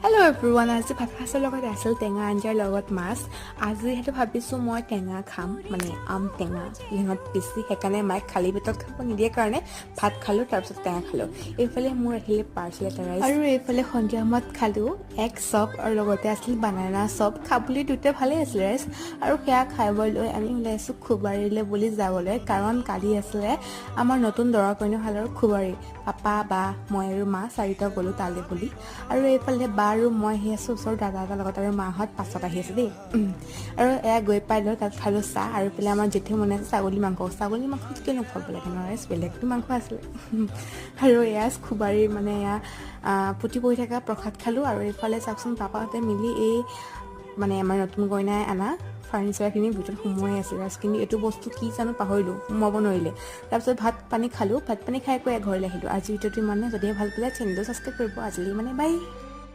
Hello' everyone, আজি ভাত সাজৰ লগত আছিল টেঙা আঞ্জাৰ লগত মাছ। আজি যিহেতু ভাবিছোঁ মই টেঙা খাম, মানে আম টেঙা সিহঁত বেছি, সেইকাৰণে মায়ে খালী পেটত খাব নিদিয়ে কাৰণে ভাত খালোঁ, তাৰপিছত টেঙা খালোঁ। এইফালে মোৰ আহিলে পাৰ্চেল এটা ৰাইজ। আৰু এইফালে সন্ধিয়া সময়ত খালোঁ এগ চপ আৰু লগতে আছিল বানানা চপ। খাবলৈ দুয়োটা ভালেই আছিলে ৰাইজ। আৰু সেয়া খাই বৈ লৈ আমি ওলাইছোঁ খুবাৰীলৈ বুলি যাবলৈ, কাৰণ কালি আছিলে আমাৰ নতুন দৰা কইনাশালৰ খুবাৰী। পাপা, বা, মই আৰু মা চাৰিটা গ'লোঁ তালৈ বুলি। আৰু এইফালে বা আৰু মই আহি আছোঁ ওচৰৰ দাদা এটাৰ লগত আৰু মাহঁত পাছত আহি আছে দেই। আৰু এয়া গৈ পাই লৈ তাত খালোঁ চাহ। আৰু এইফালে আমাৰ জেঠী বনাইছে ছাগলী মাংস। ছাগলী মাংস কিয় নোখোৱাব লাগে ন ৰাইজ, বেলেগতো মাংস আছিলে। আৰু এয়া খুবাৰীৰ মানে এয়া পুথি পঢ়ি থকা প্ৰসাদ খালোঁ। আৰু এইফালে চাওকচোন, পাপাহঁতে মিলি এই মানে আমাৰ নতুন কইনাই আনা ফাৰ্নিচাৰখিনি ভিতৰত সোমোৱাই আছিল ৰাইজ। কিন্তু এইটো বস্তু কি জানো পাহৰিলোঁ, সোমোৱাব নোৱাৰিলে। তাৰপিছত ভাত পানী খালোঁ। ভাত পানী খাই কৈ ঘৰলৈ আহিলোঁ। আজি ভিডিঅ'টো ইমানে। যদিহে ভাল পালে চেনেলটো ছাবস্ক্ৰাইব কৰিব। আজিলৈ মানে বাই।